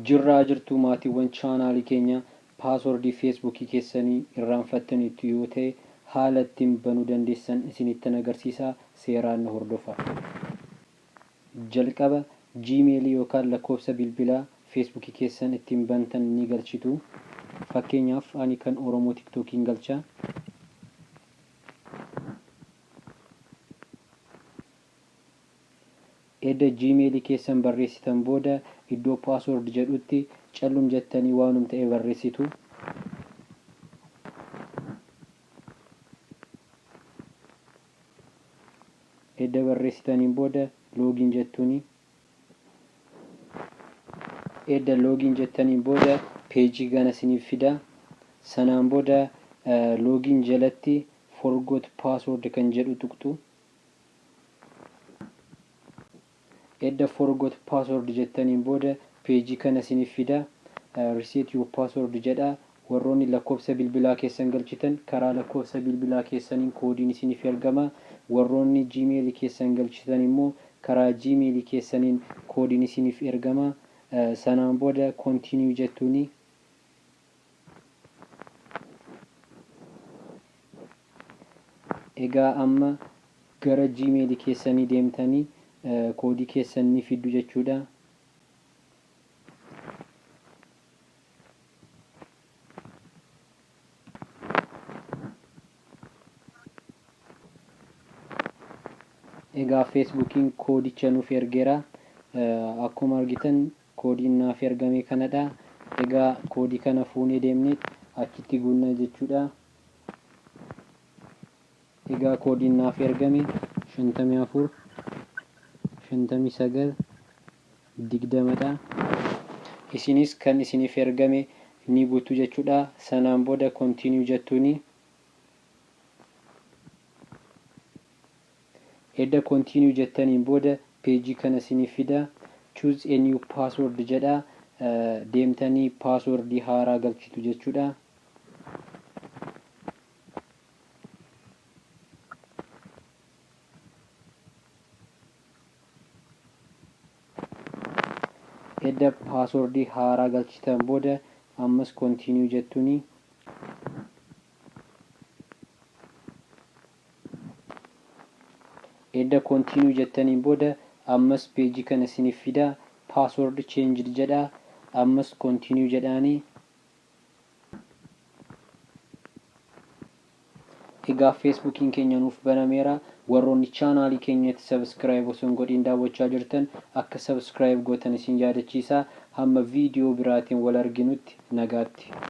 Jirraa jirtuu maatiiwwan chaanaalii keenya, paaswordii Feesbuukii keessanii irraanfattaniittu yoo ta'e, haala ittiin banuu dandeessan isinittan agarsiisa, seeraan na hordofaa. Jalqaba Gmail yookaan lakkoofsa bilbilaa Feesbuukii keessan ittiin bantan ni galchitu. Fakkeenyaaf, ani kan Oromoo Tiktookiin galcha. Edda Gmail keessan barreessitan booda, iddoo password jedhutti callum jettanii waanum ta'e barreessitu. Edda barreessitaniin booda login jettuuni. Edda login jettaniin booda peejii kana isiniif fida. Sanaan booda login jalatti forgot password kan jedhu tuqxu. Edda forgot password jettaniin booda peejii kana isiniif fida. Reset your password jedha. Warroonni lakkoofsa bilbilaa keessan galchitan, karaa lakkoofsa bilbilaa keessaniin koodiin isiniif ergama. Warroonni Gmail keessan galchitan immoo karaa Gmail keessaniin koodiin isiniif ergama. Sanaan booda continue jettuuni. Egaa amma gara Gmail keessanii deemtanii koodii keessan ni fiddu jechuudha. Egaa Feesbuukiin koodicha nuuf ergeera. Akkuma argitan koodiin naaf ergame kanadha. Egaa koodii kana fuunee deemneet achitti guunna jechuudha. Egaa koodiin naaf ergame 54 59 20 dha. Isinis kan isiniif ergame ni guuttu jechuudha. Sanaan booda continue jettuuni. Edda continue jettaniin booda peejii kana isiniif fida. Choose a new password jedha. Deemtanii paaswordii haaraa galchitu jechuudha. Edda paaswordii haaraa galchitan booda ammas continue jettuuni. Edda continue jettaniin booda ammas peejii kana isiniif fida. Password changed jedha. Ammas continue jedhaani. Egaa Feesbuukiin keenya nuuf banameera. Warroonni chaanaalii keenyatti subscribe osoo hin godhiin daawwachaa jirtan, akka subscribe gootan isin yaadachiisa. Hamma viidiyoo biraatiin wal arginutti nagaatti.